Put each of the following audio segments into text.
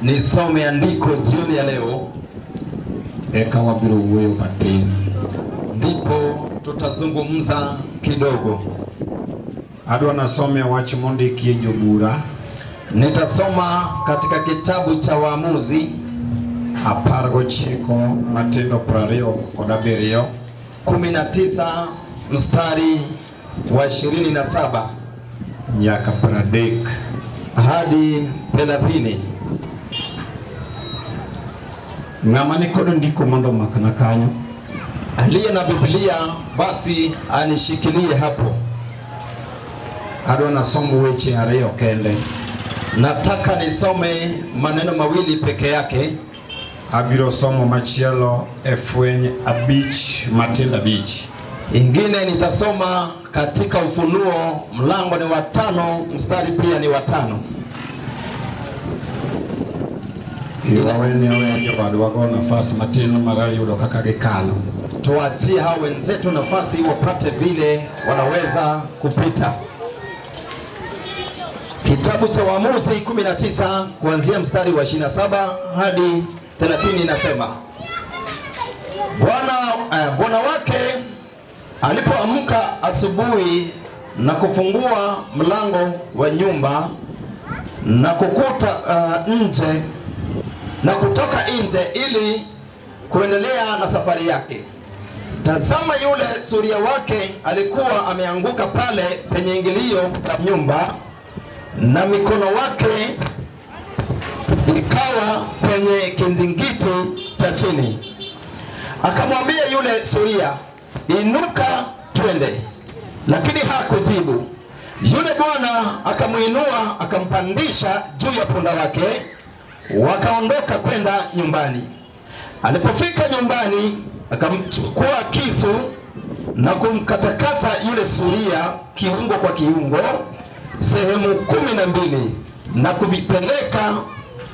Nisome andiko jioni ya leo, eka wabiro wuoyo matin. Ndipo tutazungumza kidogo. Adwa nasome wach mondikie Jobura Nitasoma katika kitabu cha Waamuzi 19 matindo 27 19 mstari wa 27 nyaka 30. Hadi 30. Ng'ama nikod ndiko mondo omakna kanyo. Aliye na Biblia basi anishikilie hapo. Adwa nasom weche ariyo kende. Nataka nisome maneno mawili peke yake. Abiro somo machielo e Fweny 5 matindo 5. Ingine nitasoma katika Ufunuo, mlango ni wa 5, mstari pia ni wa 5. Iwaweni aweya jowadwago nafas matin mar yudo kaka gikalo. Tuachie hao wenzetu nafasi wapate vile wanaweza kupita. Kitabu cha Waamuzi 19 kuanzia mstari wa 27 hadi 30 inasema, Bwana wake alipoamka asubuhi na kufungua mlango wa nyumba na kukuta nje na kutoka nje ili kuendelea na safari yake. Tazama, yule suria wake alikuwa ameanguka pale penye ingilio la nyumba, na mikono wake ikawa kwenye kizingiti cha chini. Akamwambia yule suria, "Inuka twende," lakini hakujibu. Yule bwana akamuinua akampandisha juu ya punda wake, wakaondoka kwenda nyumbani. Alipofika nyumbani, akamchukua kisu na kumkatakata yule suria kiungo kwa kiungo, sehemu 12, na kuvipeleka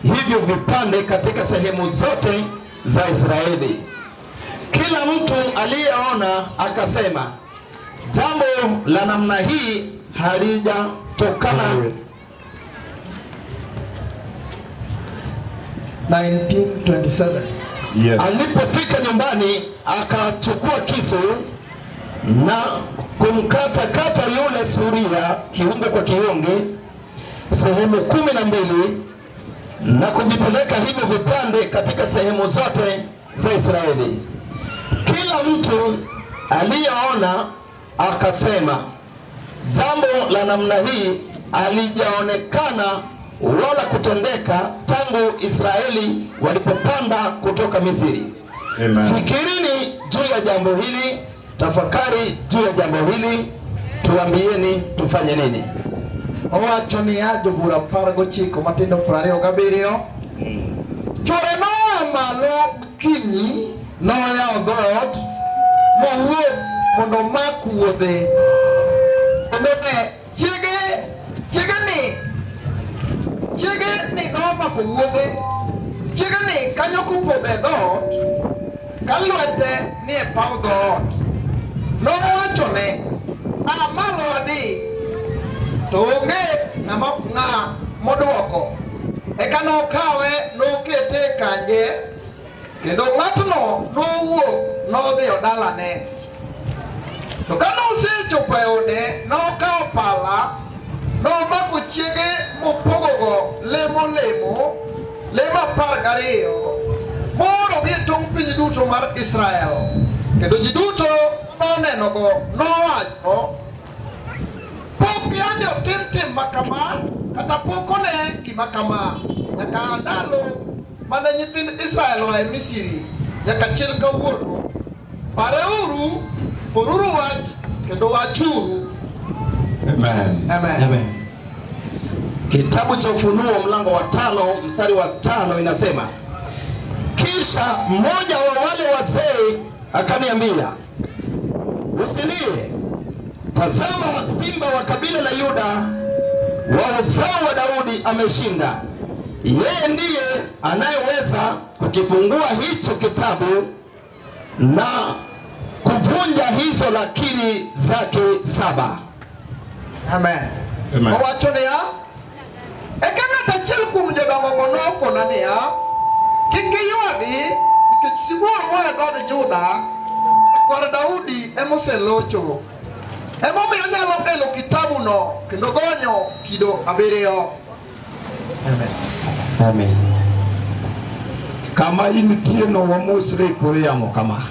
hivyo vipande katika sehemu zote za Israeli. Kila mtu aliyeona akasema, "Jambo la namna hii halijatokana 1927. Yes. Alipofika nyumbani akachukua kisu na kumkatakata yule suria kiungo kwa kiungo sehemu 12 na kuvipeleka hivyo vipande katika sehemu zote za Israeli. Kila mtu aliyeona akasema, "Jambo la namna hii halijaonekana wala kutendeka tangu Israeli walipopanda kutoka Misri." Amen. Fikirini juu ya jambo hili, tafakari juu ya jambo hili, tuambieni tufanye nini. Owacho niya, Jobura 19 matindo 27. Chwore noa malo gokinyi, noyawo dhoot, mowuok mondo omak wuodhe. Kendo ne chiege ni nomako wuodhe. Chiege ni kanyo kopodho e dhoot, ka lwete ni e paw dhoot. Nowachone, "Aa malo wadhi." To onge ng'ama ng'a modwoko. Eka nokawe nokete e kanje, kendo ng'atno nowuok nodhiyo dalane. To ka nosechopo e ode, nokawo pala, nomako chiege mopogogo lemo lemo, lemo 12, moorogi e tong' piny duto mar Israel. Kendo ji duto nonenogo nowacho, "Pok yande otim tim makama, kata pok one gima kama, nyaka aa ndalo mane nyithind Israel oa e Misri nyaka chil kawuono. Pareuru, poruru wach, kendo wachuru." Amen. Amen. Amen. Kitabu cha Ufunuo mlango wa 5 mstari wa 5 inasema, "Kisha mmoja wa wale wazee akaniambia, 'Usilie, tazama simba wa kabila la Yuda wa uzao wa Daudi ameshinda. Yeye ndiye anayeweza kukifungua hicho kitabu na kuvunja hizo lakiri zake saba.'" Amen. Amen. Owacho niya, Eka ng'at achiel kuom jodongogo nokona niya, "Kik iywagi, nikech sibuor moa e dhood Juda, kod Daudi emoselocho. Emomiyo onyalo elo kitabuno kendo gonyo kido 7." Amen. Amen. Kama intie no wamosre e kor yamo kama.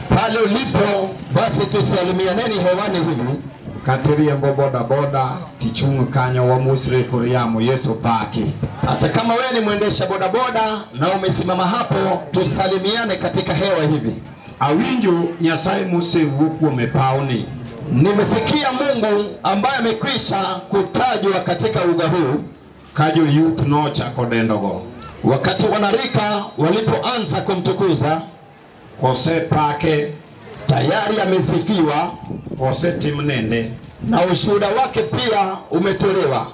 Pale ulipo basi tusalimianeni hewani hivi. Kata iriembo bodaboda tichung' kanyo wamosre e kor yamo Yesu paki. Hata kama wewe ni mwendesha bodaboda na umesimama hapo, tusalimiane katika hewa hivi. Awinjo Nyasaye mosewuo kuom e pawni. Nimesikia Mungu ambaye amekwisha kutajwa katika uga huu Ka jo youth nochako dendogo. Wakati wanarika walipoanza kumtukuza, Osepake, tayari amesifiwa osetim nende. Na ushuhuda wake pia umetolewa.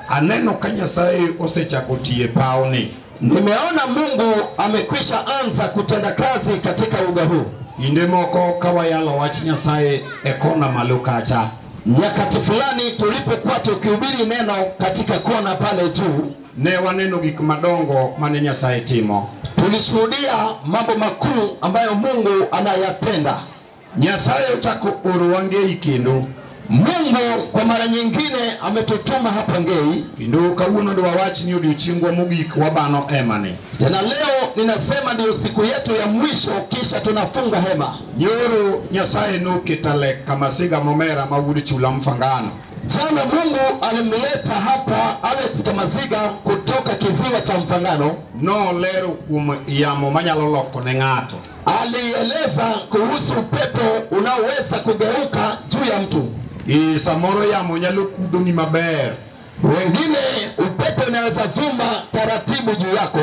Aneno ka Nyasaye osechako tiyo e pawni. Nimeona Mungu amekwisha anza kutenda kazi katika uga huu. Kinde moko ka wayalo wach Nyasaye e kona malo kacha, Nyakati fulani tulipokuwa tukihubiri neno katika kona pale juu, ne waneno gik madongo mane Nyasaye timo. Tulishuhudia mambo makuu ambayo Mungu anayatenda. Nyasaye ochako orowa Ngei kendo. Mungu kwa mara nyingine ametutuma hapa Ngei. Kendo kawuono dwa wach ni odiochiengwa mogik wabano hema ni. Tena leo ninasema ndiyo siku yetu ya mwisho, kisha tunafunga hema. Nyoro Nyasaye noketa Alec Kamasiga Momera ma wuod Chula Mfangano. Jana Mungu alimleta hapa Alex Kamaziga kutoka kiziwa cha Mfangano. Nolero kuom yamo manyalo loko ne ng'ato. Alieleza kuhusu upepo unaoweza kugeuka juu ya mtu. E samoro yamo nyalo kudhoni maber. Wengine upepo unaweza vuma taratibu juu yako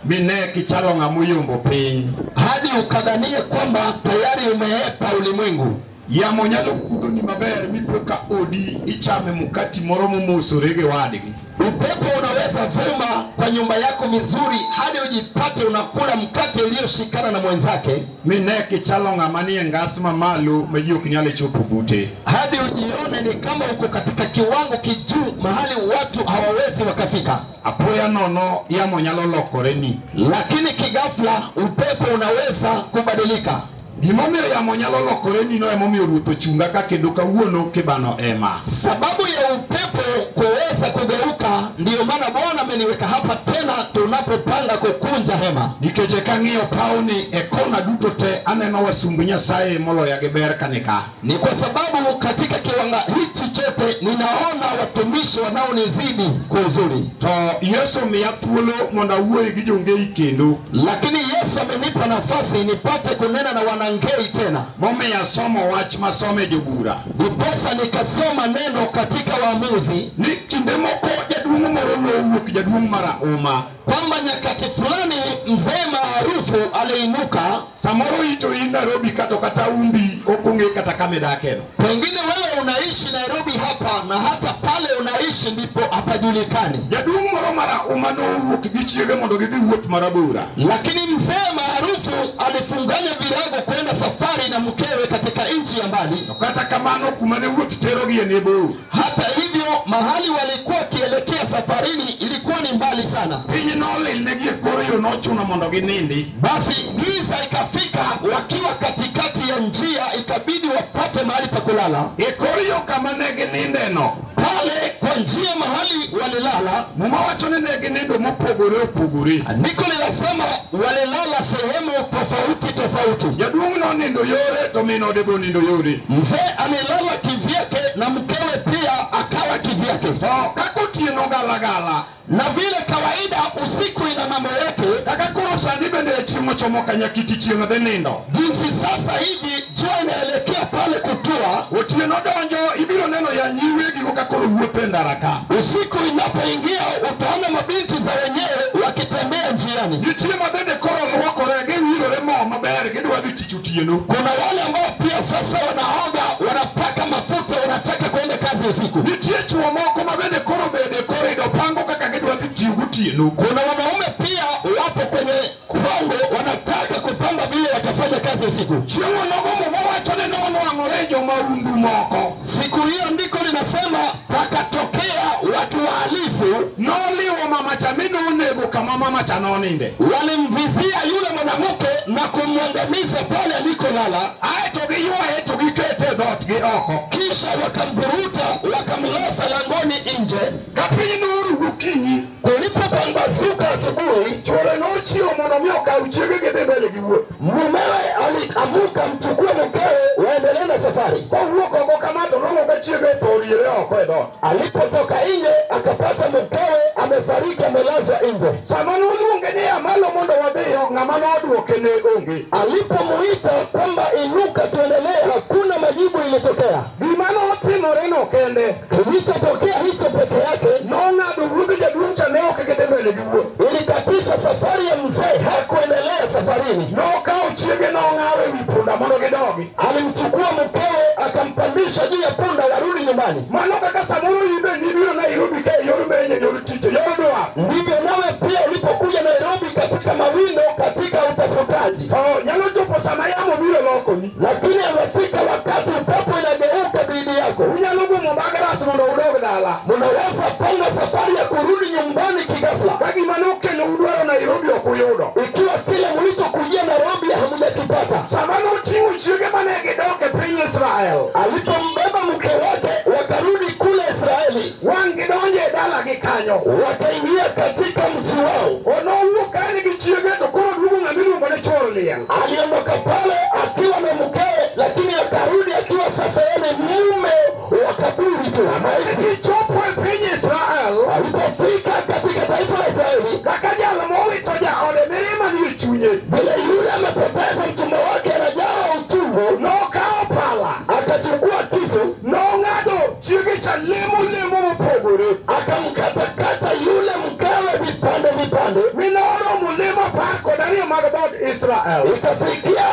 mine kichalo ng'ama oyombo piny, hadi ukadhanie kwamba tayari umeepa ulimwengu. Yamo nyalo kudhoni maber mipo ka odi ichame mkati moro momosore gi wadgi. Upepo unaweza vuma kwa nyumba yako vizuri hadi ujipate unakula mkate ulioshikana na mwenzake, mine kichalo ng'ama nie ngas mamalo ma ji ok nyal chopo bute, hadi ujione ni kama uko katika kiwango kijuu mahali watu hawawezi wakafika. Apoya nono yamo nyalo lokoreni, lakini kighafla upepo unaweza kubadilika. Gimomiyo yamo nyalo lokore no emomiyo ruoth ochunga ka kendo kawuono kibano ema. Sababu ya upepo kuweza kugeuka, ndiyo maana Bwana ameniweka hapa tena tunapopanga kukunja hema. Nikech kang'iyo pawni e kona duto te aneno wasumb Nyasaye moloya gi ber kanika. Ni kwa sababu katika kiwanga hichi chote ninaona watumishi wanaonizidi kwa uzuri. To Yesu miya thuolo mondo awuoye gi jongei kendo. Lakini Yesu amenipa nafasi nipate kunena na wanangei tena. Momiyo asomo wach masome jobura. Ndiposa nikasoma neno katika Waamuzi ni kinde moko jaduong' moro nowuok jaduong' marahuma, kwamba nyakati fulani mzee maarufu aliinuka. Samoro ito in Nairobi kato kata umbi ok ong'e kata kama idakeno. Pengine wewe unaishi Nairobi hapa na hata pale unaishi ndipo hapajulikani. Jaduong' moro marahuma nowuok gi chiege mondo gidhi wuoth marabora. Lakini mzee maarufu alifunganya virago kwenda safari na mkewe katika nchi ya mbali. To kata kamano kuma ne wuoth terogie ne bor. Hata hivyo mahali walikuwa wakielekea safarini ilikuwa ni mbali sana. Piny nolil negi e kor yo nochuno mondo ginindi. Basi giza ikafika wakiwa katikati ya njia, ikabidi wapate mahali pa kulala. E kor yo kama ne ginindeno, pale kwa njia mahali walilala, Muma wacho ni ne ginindo mopogore opogore. Andiko linasema walilala sehemu tofauti tofauti. Jaduong' nonindo yore to min ode be onindo yore. Mzee alilala kivyake na mkewe pia akawa kivyake. To kaka otieno galagala, na vile kawaida usiku ina mambo yake, kaka koro sani bende chieng' ochomo kanyakiti chieng' dhi nindo. Jinsi sasa hivi jua inaelekea pale kutua, otieno donjo ibiro neno ya nyiwegigo ka koro wuotho e ndara ka. Usiku inapoingia utaona mabinti za wenyewe wakitembea njiani. Nitie ma bende koro luokore giwirore mo maber gidwa dhi tich otieno. Kuna wale ambao pia sasa wanaoga, wanapaka mafuta, wanataka kwenda kazi usiku. Nitie chuo moko ma bende koro bede korido pango kaka gidwa dhi tiyo gotieno. Kuna wanaume pia wapo kwenye kongo wanataka kupanga vile watafanya kazi usiku. Chieng' onogo Muma wacho ni nonwang'ore jomahundu moko. Siku hiyo ndiko linasema pakatokea watu wahalifu. Nolil nonego kama mama cha noninde. Walimvizia yule mwanamke na kumwangamiza pale alikolala. Aeto giywaye to gikete e dhoot gi oko. Kisha wakamvuruta wakamlaza langoni nje. Ka piny noru gokinyi, Kulipopambazuka asubuhi, chwore nochiewo mondo mi okaw chiege gidhi mbele gi wuoth. Mumewe aliamuka mchukue mkewe waendelee na safari. Kowuok oko kama to noneno ka chiege otho oriere oko e dhoot. Alipotoka nje akapata mkewe amefariki, amelazwa nje. Sama noluonge ni a malo mondo wadhiyo, ng'ama nodwoke ne onge. Alipomuita kwamba inuka tuendelee, hakuna majibu ilitokea. Gima notimore no kende, Kilichotokea hicho peke yake nong'ado wuodh jaduong' cha ne ok gidhi mbele gi wuoth. Ilikatisha safari ya mzee, hakuendelea safarini. Nokawo chiege nong'awo ewi punda mondo gidogi. Alimchukua mkewe akampandisha juu ya punda warudi nyumbani. Mano kaka samoro in be nibiro Nairobi ka e yor menyo, yor tich, yor dwar. Ndivyo nawe pia ulipokuja Nairobi katika mawindo, katika utafutaji, To nyalo chopo sama yamo biro lokoni. Lakini amefika wakati upepo inageuka dhidi yako. Unyalo gumo magras mondo udog dala. Mnaweza panga safari ya kurudi nyumbani kighafla, Ka gima nokelo udwaro Nairobi ok uyudo. Ikiwa kile mlichokujia Nairobi hamjakipata. Sama noting'o chiege mane gidok e piny Israel. Alipombeba mke wake wakarudi kule Israeli, Wang' gidonjo e dalagi kanyo. Wakaingia katika mji wao. Onowuok ka en gi chiege to koro duogo ng'ama iluongo ni chuor liel. Aliondoka pale akiwa na mkewe, lakini akarudi akiwa sasa yeye ni mume wa kaburi tu, maiti. Gichopo e piny Israel. Alipofika katika taifa la Israeli, Kaka jal mowito jaode mirima ni e chunye. Vile yule amepoteza mchumba wake anajawa uchungu, Nokawo pala. Akachukua kisu, Nong'ado chiege cha lemo lemo mopogore. Akamkatakata yule mkewe vipande vipande, Mi noromo lemo apar kod ariyo mag dhood Israel. Ikafikia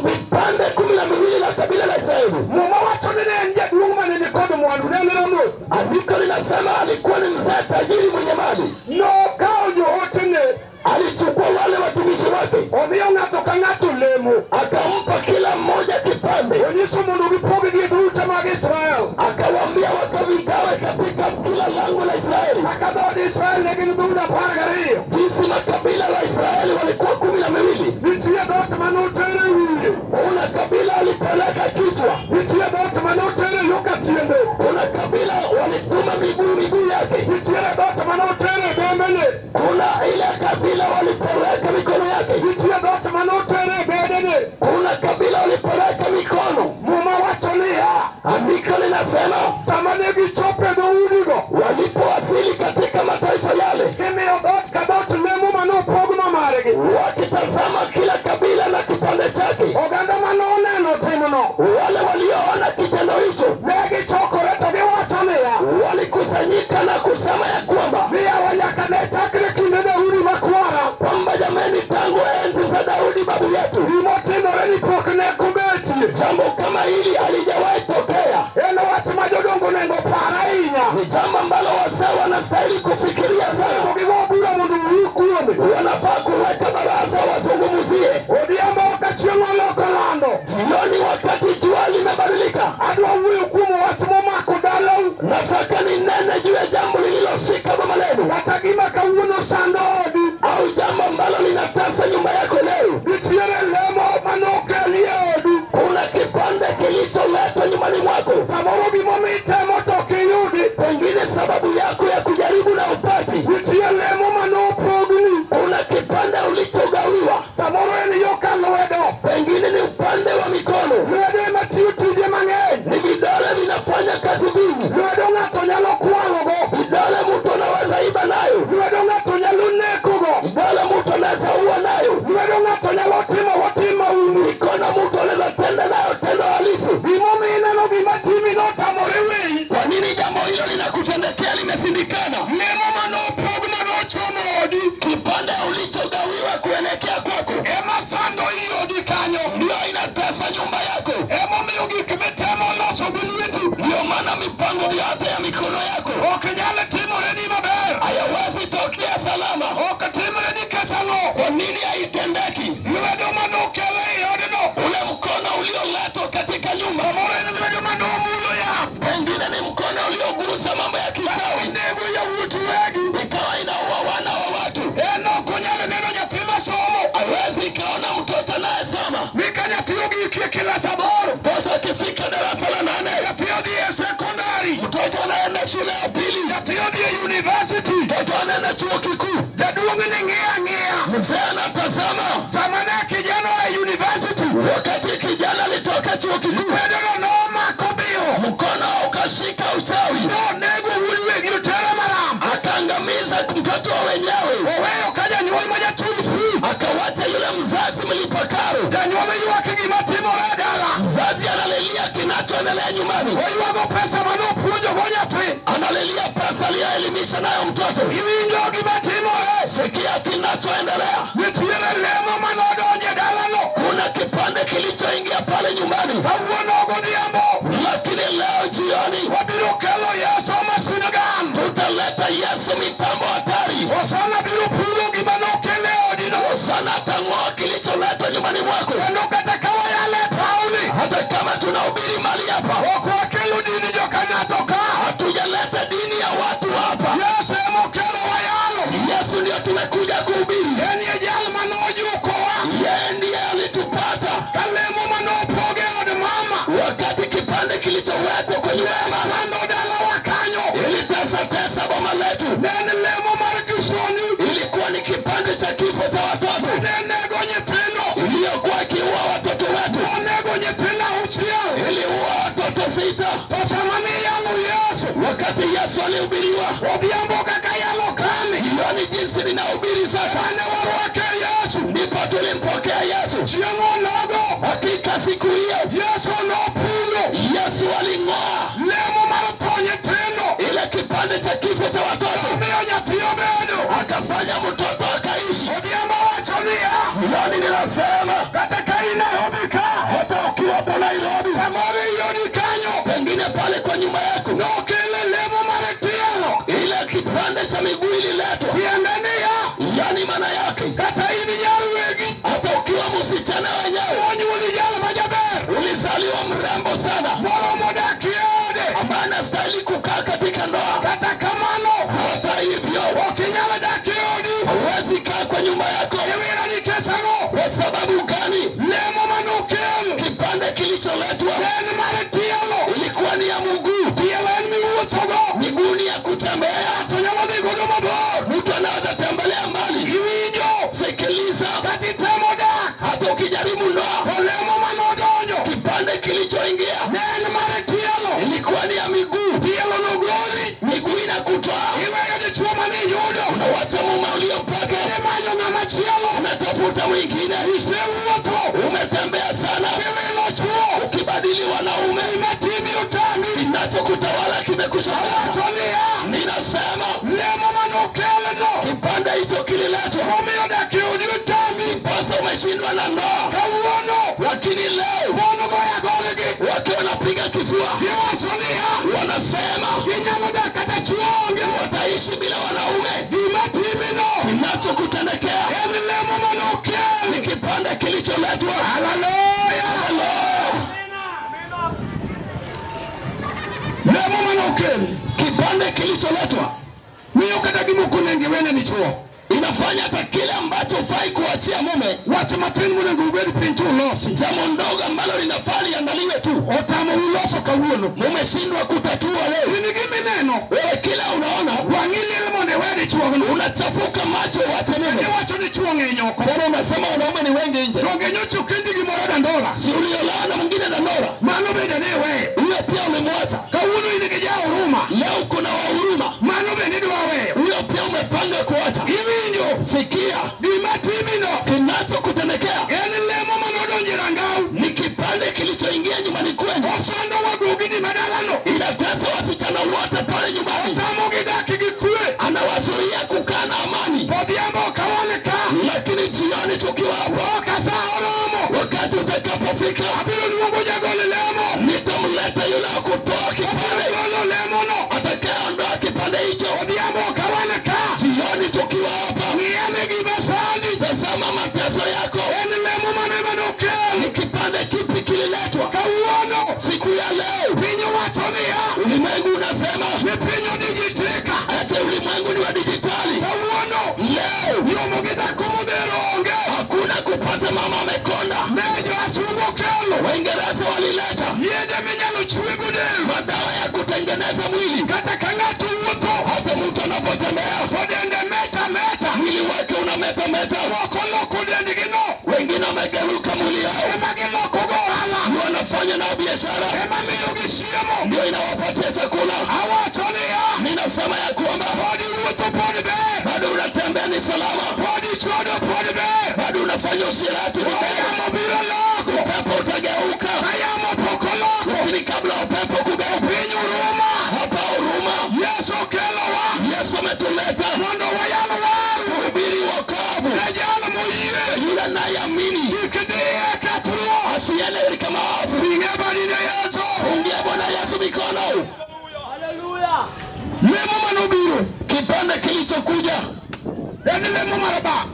vipande 12 la kabila la Israeli. Muma wacho ni ne en jaduong' mane nikod mwandu ne en ramoth. Andiko linasema alikuwa ni mzee tajiri mwenye mali. Nokawo jootene. Alichukua wale watumishi wake, Omiyo ng'ato ka ng'ato lemo. Akampa kila mmoja kipande. Onyiso mondo gipog gi e dhoute mag Israel. Akawaambia wakavigawe katika kila lango la Israeli. Kaka dhood Israel ne gin dhoudi 12. Jinsi makabila la Israeli walikuwa 12. Nitie dhoot manotere wiye. Kuna kabila walipeleka kichwa. Nitie dhoot manotere yo ka tiende. Kuna kabila walituma miguu yake. Nitiere dhoot manotere bembene. Kuna ile kabila walipeleka mikono yake. Nitie dhoot manotere bedene. Kuna kabila walipeleka mikono. Muma wacho niya, Andiko linasema sama ne gichopo e dhoudigo, walipowasili katika mataifa yale, gimiyo dhoot ka dhoot lemo manopog ma margi. Wakitazama kila kabila na kipande chake, Oganda manoneno timno, wale walioona kitendo hicho ne gichokore to giwacho niya, walikusanyika na kusema ya kwamba niyawa nyaka ne chakre kinde Daudi makwara, kwamba jameni, tangu enzi za Daudi babu yetu, gimotimore ni pok ne kobetie. Jambo kama hili halijawahi tokea. En wach ma jodongo onego par ahinya. Ni jambo ambalo wazee wanastahili kufikiria sana. Onego gigo bura mondo owuo kuome. Wanafaa kuweka baraza wazungumzie. Odhiambo ka chieng' oloko lando, Jioni wakati jua limebadilika, adwa wuoyo kuom wach momako dalau. Nataka ninene juu ya jambo lililoshika boma lenu, Kata gima kawuono sando odi, au jambo ambalo linatesa nyumba yako leo. Nitiere lemo manokelie odi. Kuna kipande kilicholetwa nyumbani mwako. Samoro gimomiyo itemo to ok iyudi. Pengine sababu yako ya kujaribu na upati. Nitie lemo manopogni. Kuna kipande ulichogawiwa. Samoro en yo ka lwedo. Pengine ni upande wa mikono. Lwedo ema tiyo tije mang'eny. Ni vidole vinafanya kazi vingi. Lwedo ng'ato nyalo kwalogo. Vidole mtu anaweza iba nayo. Lwedo ng'ato nyalo nekogo. Vidole mtu anaweza ua nayo. Lwedo ng'ato nyalo timo gotim mahundu. Mikono mtu anaweza tenda nayo tendo halifu. Gimomiyo ineno gima timi notamore weyi. Kwa nini jambo hilo linakutendekea limeshindikana? Lemo manopog manochomo odi. Kipande ulichogawiwa kuelekea kwako Ema sando i odi kanyo. ndio inatesa nyumba yako. Emomiyo gik mitemo loso gi lweti Ndio maana mipango yote ya mikono yako ok nyal timoreni maber. hayawezi tokea salama. Ok timre nikech ang'o? Kwa nini haitendeki? Lwedo manokelo ei odno. Ule mkono ulioletwa katika nyumba, Samoro en lwedo manomulo yath. pengine ni mkono uliogusa mambo ya kichawi, Nego yawuot wegi. ikawa inaua wana klas 8, Mtoto akifika darasa la 8, nyathi odhi e sekondari, mtoto anaenda shule ya pili, nyathi odhi e university. Mtoto anaenda chuo kikuu. Jaduong' ni ng'iyo ang'iya. Mzee anatazama. Sama ne kijana oa e university, Wakati kijana alitoka chuo kikuu, lwedono nomako biyo. Mkono ukashika uchawi, Nonego wuod wegi otere maram. Akaangamiza mtoto wa wenyewe, Oweyo ka janyuol ma jachul fee. Akawacha yule mzazi mlipa karo. Janyuol ywak gima timore e dala. Mzazi analilia kinachoendelea nyumbani, Oywago pesa manopuonjogo nyathi. Analilia pesa aliyoelimisha nayo mtoto. Iwinjo gima timore. Sikia kinachoendelea. Nitiere lemo manodonjo e dalano. Kuna kipande kilichoingia pale nyumbani, Kawuono godhiambo lakini leo jioni wabiro kelo Yesu machine gun. Tutaleta Yesu mitambo hatari. Hosana biro puro gima nokel e odino. Hosana atang'oa kilicholetwa nyumbani mwako. Kendo kata ka wayalo e pawni, Hata kama tunahubiri mali hapa, ok wakelo dini joka ng'ato ka. Hatujaleta dini ya watu hapa. Yesu emokelo wayalo. Yesu ndio tumekuja kuhubiri. En e jal manojukowa. Yeye ndiye alitupata Ka lemo manopog e od mama. Wakati kipande kilichowekwa kwa nyumba ya mama Sando dalawa kanyo. Ilitesa tesa boma letu. Ne en lemo mar kisoni. Ilikuwa ni kipande cha kifo cha watoto Ne nego nyithindo. iliyokuwa ikiua watoto wetu. Onego nyithindo 6. Iliua watoto 6. To sama niyalo Yesu, Wakati Yesu alihubiriwa, odhiambo kaka yalo kani, jioni jinsi ninahubiri sasa, kane warwake Yesu, ndipo tulimpokea Yesu. Chieng' onogo, Hakika siku hiyo Yesu nopuro Yesu aling'oa lemo mar tho nyithindo, ile kipande cha kifo cha watoto, omiyo nyathi obedo. Akafanya mtoto akaishi. Odhiambo wacho niya, Jioni ninasema, kata ka in Nairobi ka, hata ukiwa hapo Nairobi, samoro iyodi kanyo, pengine pale kwa nyumba yako, nokele lemo mar tielo, ile kipande cha miguu ililetwa, tiende niya, yani maana yake, kata in nyar wegi, hata ukiwa msichana wenyewe, onyuoli jal majaber, ulizaliwa mrembo sana, moromo dak e ode, ambaye anastahili kukaa katika ndoa. Kata kamano, Hata hivyo, ok inyal dak e odi, huwezi kaa kwa nyumba yako. Iwira nikech ang'o? Kwa sababu gani? Lemo manokel, Kipande kilicholetwa en mar tielo, ilikuwa ni ya mguu. Tielo en miwuothogo, Miguu ni ya kutembea, to nyalo dhi godo mabor. Mtu anaweza tembelea mbali. Iwinjo, Sikiliza, kata itemo dak, hata ukijaribu ndoa, to lemo manodonjo, kipande kilichoingia ne en mar tielo, ilikuwa ni ya miguu. Tielo nogoli, Miguu inakutoa, iweyo dichuo maniyudo, unawacha mume uliompaka, imanyo ng'ama chielo, unatafuta mwingine. Isewuotho, Umetembea sana, iwilo chuo, ukibadili wanaume, imatimi otami, kinachokutawala kimekusha. Awacho niya, Ninasema lemo manokelno, kipande hicho kililetwa, omiyo dak e odi otami, ndiposa umeshindwa na ndoa. Kawuono, Lakini leo mon goyo agolgi, wakiwa wanapiga kifua, giwacho niya, wanasema ginyalo dak kata chuo onge, wataishi bila wanaume. Gima timino Kinachokutendekea en lemo manokel, ni kipande kilicholetwa. Haleluya! Haleluya! Lemo manokel, Kipande kilicholetwa miyo kata gima ok onego iwene dichuo, inafanya hata kile ambacho hufai kuachia mume, wach matin monego ubed piny to ulosi, jambo ndogo ambalo linafaa liangaliwe tu, otamou loso kawuono, mumeshindwa kutatua leo. In gimineno, Wewe kila unaona wang'i liel mondo iwe dichuogno, unachafuka macho uache mume. Iwacho ni chuo ng'eny oko, Tena unasema wanaume ni wengi nje, donge nyocha okendi gimoro dandora, si uliolewa na mwingine dandora, mano bende ne iweyo, huyo pia ulimwacha. Kawuono in gi jahuruma, Leo kuna wahuruma, mano bende idwa weyo, huyo pia umepanga kuacha. Iwinjo, Sikia, gima timino kinachokutendekea en lemo manodonjo e rangau, ni kipande kilichoingia nyumbani kwenu, osando wagogini madalano, inatesa wasichana wote pale nyumbani, otamogi dak gi kwe, anawazuia kukaa na amani. Odhiambo ok awan ka, Lakini jioni tukiwa hapa, ok sa oromo, wakati utakapofika, abiro luongo jagol lemo, nitamleta yule wa kutoa kipande, golo lemono, atakayeondoa kipande hicho. Odhiambo ok awan ka, Jioni tukiwa hapa, ng'iyane gima sandi, tazama mateso yako, en lemo mane manokel, ni kipande kipi kililetwa kawuono, siku ya leo. Piny owacho niya, Ulimwengu unasema ni piny odigitika, ati ulimwengu ni wa dijitali. Kawuono Leo yomo gi Nyako modhero onge. Hakuna kupata mama amekonda. Ne jowasungu okelo. Waingereza walileta Yedhe minyalo chwego del. madawa ya kutengeneza mwili. Kata ka ng'ato wuotho. Hata mtu anapotembea To dende meta meta. mwili wake unametameta. Moko loko dendgi no. Wengine wamegeuka mwili yao, Ema giloko go ohala. ndio wanafanya nao biashara, Ema miyogi chiemo. ndio inawapatia chakula. Awacho niya. Ninasema ya kwamba Pod iwuotho pod ber. bado unatembea ni salama, Pod ichodo pod ber. bado unafanya usherati ni ber. Yamo biro loko. Upepo utageuka, Ka yamo pok oloko. lakini kabla upepo kugeuka, Piny huruma. hapa huruma. Yesu okelowa. Yesu ametuleta Mondo wayal warruok. kuhubiri wokovu. Ne jal moyie. Yule anayeamini Kik dhi e kethruok. asiende katika maovu. Ting'e badi ne Yesu. Pungia Bwana Yesu mikono. Lemo manobiro. Kipande kilichokuja En lemo mar ba.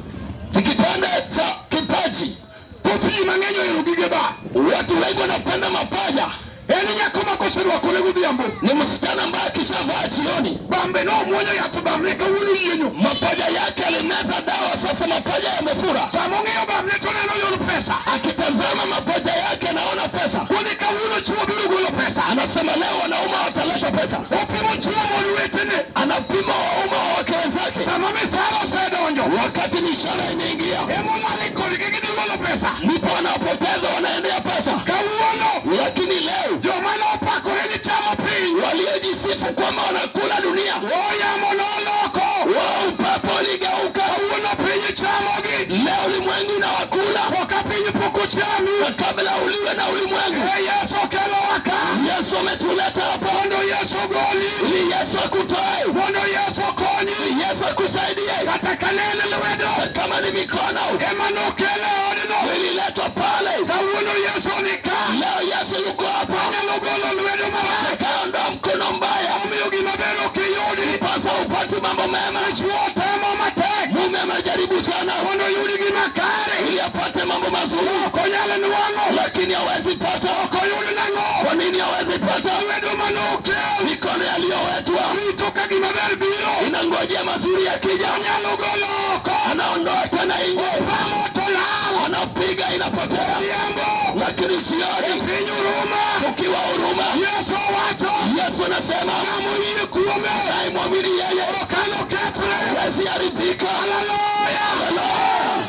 ni kipande cha kipaji. Thoth ji mang'eny ohero gige ba. Watu wengi wanapenda mapaja. En nyako ma koserwakore godhiambo. Ni msichana ambaye akishavaa jioni, Bambe nomuonyo yath bamne kawuono yienyo. mapaja yake alimeza dawa, sasa mapaja yamefura. Sama ong'iyo bamne to oneno yor pesa. Akitazama mapaja yake anaona pesa, Koni kawuono chuo biro golo pesa. anasema leo wanaume wataleta pesa. Opimo chuo mon wetene. Anapima waume wa wake wenzake. Sama misara osedonjo. Wakati mishahara imeingia, Emolali kodgi gidhi golo pesa. ndipo wanaopoteza wanaendea pesa. Kawuono Lakini leo joma nopakore ni chamo piny. waliojisifu kwamba wanakula dunia, Oyamo noloko. wao upepo uligeuka. Kawuono piny chamogi. Leo ulimwengu unawakula, To ka piny pok ochami. na kabla uliwe na ulimwengu. E Yesu okelowa ka. Yesu ametuleta hapa Mondo Yesu ogoli. ili Yesu akutoe, Mondo Yesu okonyi. ili Yesu akusaidie. Kata ka ne en lwedo. Kama ni mikono Ema nokele e odno. ililetwa pale, Kawuono Yesu ni ka. leo Yesu yuko hapa, Onyalo golo lwedo marach. akaondoa mkono mbaya, Omiyo gima ber ok iyudi. pasa upate mambo mema. Chuo temo matek. Mume amejaribu sana Mondo oyud gima kare. ili apate mambo mazuri, Ok onyal nwang'o. lakini hawezi pata. Ok oyud nang'o. Kwa nini hawezi pata? Lwedo manokel. Mikono yaliyowetwa Rito ka gima ber biro. inangojea mazuri yakija, Onyalo golo oko. anaondoa tena nje, Pamo to lal. anapiga inapotea. Odhiambo. Lakini jioni Piny huruma. ukiwa huruma, Yesu owacho. Yesu anasema Ng'ama oyie kuome. anayemwamini yeye Ok anokethre. hawezi haribika. Haleluya. Haleluya.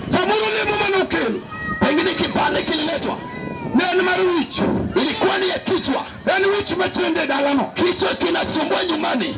Samoro lemo manokel. Pengine kipande kililetwa, Ne en mar wich. ilikuwa ni ya kichwa. En wich machende e dalano. Kichwa kinasumbua nyumbani,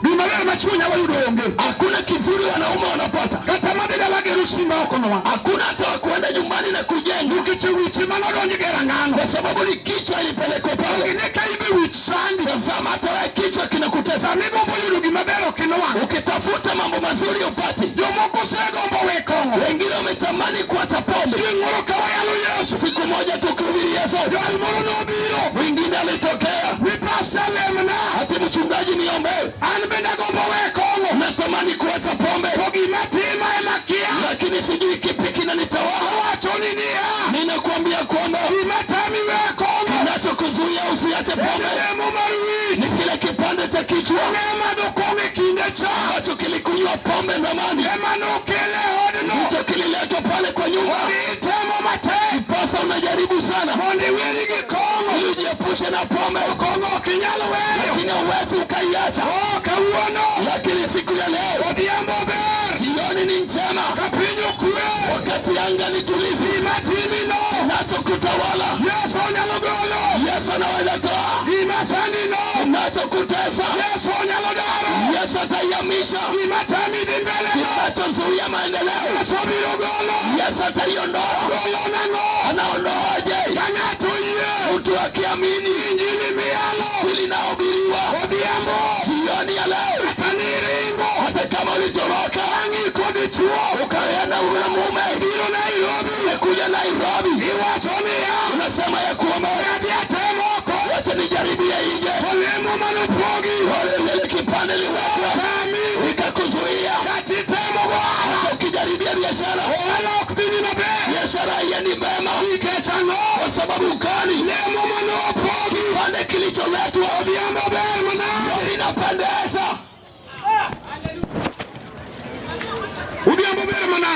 Gima ber ma chuo nyalo yudo onge. hakuna kizuri wanaume wanapata, Kata madhi dala gero simba ok onwang'. hakuna hata wa kuenda nyumbani na kujenga, Nikech wich manodonjo e rang'ano. kwa sababu ni kichwa ilipelekwa pale. Gine ka ibe wich sandi. Tazama, hata wewe kichwa kinakutesa. Sama igombo yudo gima ber ok inwang'. Ukitafuta mambo mazuri upati. Jomoko osegombo we kong'o. Wengine wametamani kuacha pombe. Chieng' moro ka wayalo Yesu. Siku moja tukihubiri Yesu, Jal moro nobiro. mwingine alitokea Ni pasta lemna. ati mchungaji, niombee, An bende agombo we kong'o. natamani kuacha pombe, To gima tima ema kia. lakini sijui kipi kinanitawala. Awacho ni niya. Ninakuambia kwamba Gima tami we kong'o. kinachokuzuia usiache En pombe lemo mar wich. ni kile kipande cha kichwa Ng'e madho kong'o e kinde cha. ambacho kilikunywa pombe zamani, Ema nokele e odno. ndicho kililetwa pale kwa nyumba. Itemo matek. Sasa unajaribu sana Mondo iweri gi kong'o. ili ujiepushe na pombe, Kong'o ok inyal weyo. lakini huwezi ukaiacha. Oh, kawuono. Lakini siku ya leo Odhiambo ber. jioni ni njema, Ka piny okwe. wakati anga ni tulivu, Gima timi no. kinachokutawala Yesu onyalo golo. Yesu anaweza toa, Gima sandi no. kinachokutesa Yesu onyalo daro. Yesu ataihamisha, Gima tami dhi mbele no. kinachozuia maendeleo Yesu biro golo. Yesu ataiondoa. Golo nang'o? Anaondoaje? Ka ng'ato oyie. Mtu akiamini Injili miyalo. Injili inayohubiriwa Odhiambo. jioni ya leo, Kata niringo. hata kama ulitoroka Bang'i kod chuo. ukaenda na mume Biro Nairobi. umekuja Nairobi, Iwacho niya. unasema ya kwamba Adhi atem oko. wacha nijaribie nje. Olemo manopogi. Wale lile kipande liwekwa Tami. ikakuzuia Kata itemo go ohala. Hata ukijaribia biashara, Ohala ok dhini maber. biashara haiendi mema, Nikech ang'o? kwa sababu gani? Lemo manopogi. Kipande kilicholetwa Odhiambo ber manade. inapendeza.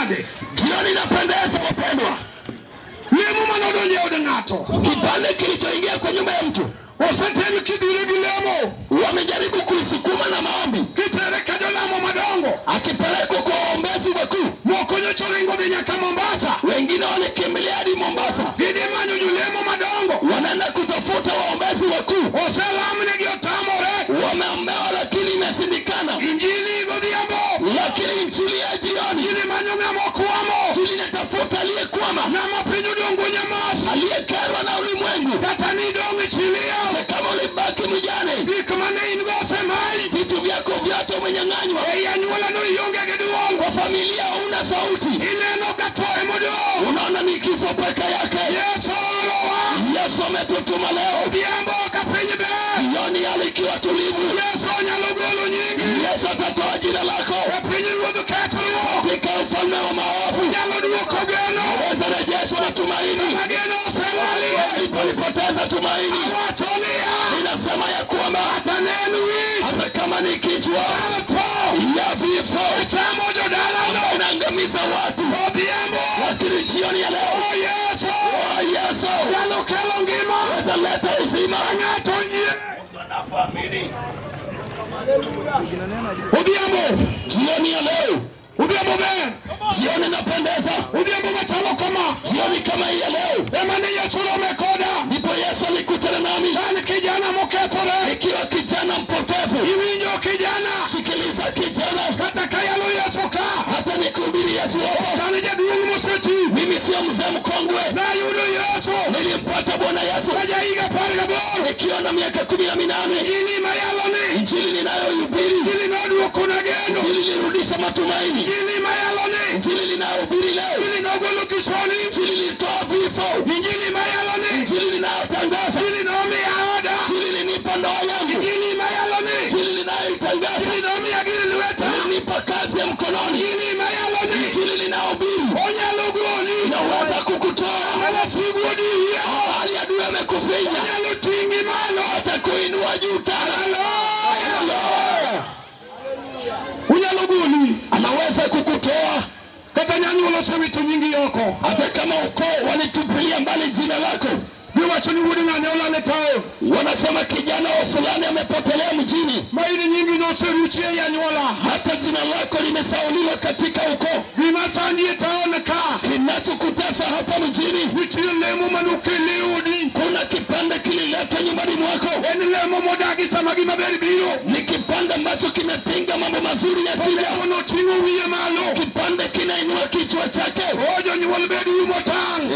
nade? Jioni inapendeza, wapendwa. Lemo manodonjo e od ng'ato. Kipande kilichoingia kwa nyumba ya mtu, Osetem kidhire gi lemo. Wamejaribu kuisukuma na maombi, Kitere ka jolamo madongo. Akipelekwa kwa waombezi wakuu. Moko nyocha oringo dhi nyaka Mombasa. Wengine walikimbilia hadi Mombasa, Gidhi manyo jolemo madongo. Wanaenda kutafuta waombezi wakuu. Oselamnegi otamore. Wameombewa lakini imeshindikana. Injili godhiambo. Lakini injili ya jioni, Injili manyo ng'ama okwamo. Injili inatafuta aliyekwama, Ng'ama piny odong' nyamas. Aliyekerwa na ulimwengu. Kata nidong' e chi liel. Hata kama ulibaki mjane, Gik mane in go osemayi. Vitu vyako vyote umenyang'anywa. Ei anyuola no ionge gi duong'. Kwa familia huna sauti, Ineno ka tho emodong'. Unaona ni kifo peke yake. Yesu oorowa. Yesu ametutuma leo. Odhiambo ka piny ber. Jioni hali ikiwa tulivu, Yesu onyalo golo nyingi. Yesu atatoa jina lako E piny ruodh kethruok. katika ufalme wa maovu. Nyalo duoko geno. Aweza rejeshwa na tumaini. Kama geno oselalie. Nilipoteza tumaini, Awacho niya. Ninasema ya kwamba Kata ne en wich. hata kama ni kichwa Mar tho. ya vifo Chamo jodalano. inaangamiza watu, Odhiambo. lakini jioni ya leo, O Yesu. oh Yesu Nyalo kelo ngima. aweza leta uzima. Ng'ato yie. Odhiambo. Jioni ya leo, Odhiambo ber. Jioni inapendeza, Odhiambo machalo kama. Jioni kama hii ya leo Ema ne Yesu rome koda. ndipo Yesu alikutana nami An kijana mokethore. nikiwa kijana mpotevu. Iwinjo kijana. Sikiliza kijana, Kata ka yalo Yesu ka. hata nikihubiri Yesu hapa, An jaduong' moseti. mimi sio mzee mkongwe. Nayudo Yesu. Nilimpata Bwana Yesu Ka jahiga 18. nikiwa na miaka 18. Injili mayalo ni. Injili ninayohubiri, Injili noduokona geno. Injili ilirudisha matumaini. Injili mayalo ni. Injili ninayohubiri leo, Injili nogolo kisoni. Injili ilitoa vifo. Injili mayalo ni. Injili ninayotangaza, Injili nomiya oda. Injili ilinipa ndoa yangu. Injili mayalo ni. Injili ninayoitangaza, Injili nomiya gir lweta. ilinipa kazi ya mkononi. Injili mayalo ni. Injili ninayohubiri Onyalo goli. inaweza kukutoa Wasigu odhiye. mahali adui amekufinya, Onyalo ting'i malo. atakuinua juu tena. Haleluya. Onyalo goli. Anaweza kukutoa Kata nyanyuol osewito nyingi oko. hata kama ukoo walitupilia mbali jina lako. Giwacho ni wuod ng'ane olal e taon. Wanasema kijana wa fulani amepotelea mjini, Ma in nyingi noseruchi ei anyuola. hata jina lako limesauliwa katika ukoo. Gima sandi e taon ka. Kinachokutesa hapa mjini, Nitie lemo manokel e odi. kuna kipande kililetwa nyumbani mwako, En lemo modagi sama gima ber biro. ni kipande ambacho kimepinga mambo mazuri ya kila. Lemo noting'o wiye malo. Kipande kinainua kichwa chake. O jonyuol bed uru motang'.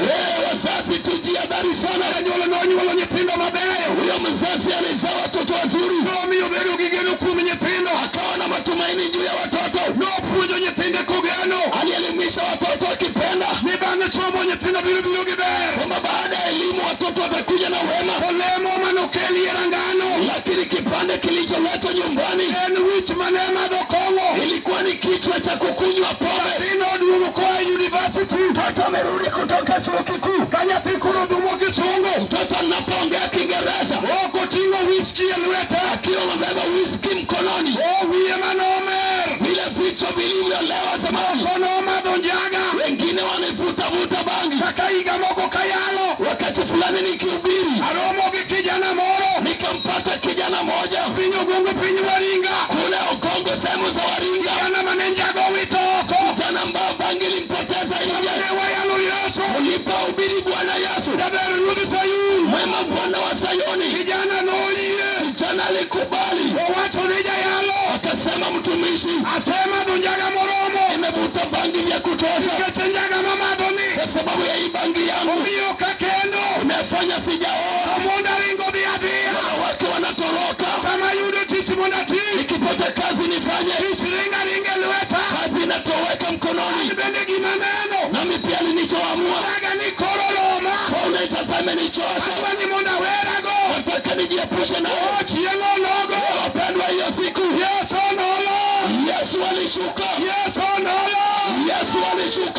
Wazazi tujihadhari sana. Janyuol nonyuolo nyithindo mabeyo. Huyo mzazi alizaa watoto wazuri, Nomiyo bedo gi geno kuom nyithindo. akawa na matumaini juu ya watoto. Nopuonjo nyithinde kogeno. Alielimisha watoto akipenda Ni bang' somo nyithindo biro biro gi ber. kwamba baada ya elimu watoto watakuja na wema, To lemo manokeli e rangano. lakini kipande kilicholetwa nyumbani En wich mane madho kong'o. ilikuwa ni kichwa cha kukunywa pombe. Nyathino oduogo koa e university. Mtoto amerudi kutoka chuo kikuu, Ka nyathi koro dhumo kisungu. mtoto anapoongea Kiingereza Ok oting'o whisky e lwete. akiwa amebeba whisky mkononi, O wiye manomer. vile vichwa vilivyolewa zamani. Moko nomadho njaga. Wengine wanivutavuta bangi. Kaka higa moko kayalo. Wakati fulani nikihubiri, Aromo gi kijana moro. nikampata kijana moja Piny Ogongo piny Waringa. kule Ogongo, sehemu za Waringa, Kijana mane njaga owito oko. kijana ambao bangi ilimpoteza nje. Ne wayalo Yesu. Ulipohubiri Bwana Yesu, Jaber ruodh Sayun. mwema Bwana wa Sayuni, Kijana noyie. kijana alikubali, Owacho ni jayalo. akasema, mtumishi, Asemadho njaga moromo. nimevuta bangi vya kutosha, Nikech njaga mamadho ni. kwa sababu ya hii bangi yangu Omiyo kakendo. imefanya sijaoa. To mondo aringo dhi adhiya. Wanawake wanatoroka, Sama ayudo tich mondo ati. nikipata kazi nifanye, Tich ringa ringa e lweta. kazi inatoweka mkononi. An bende gima neno. Nami pia nilichoamua, Njaga ni koro roma. pombe sasa imenichosha, Adwa ni mondo awerago. nataka nijiepushe nayo. O chieng' onogo. Wapendwa, hiyo siku Yesu nolo. Yesu alishuka, Yesu nolo. Yesu alishuka.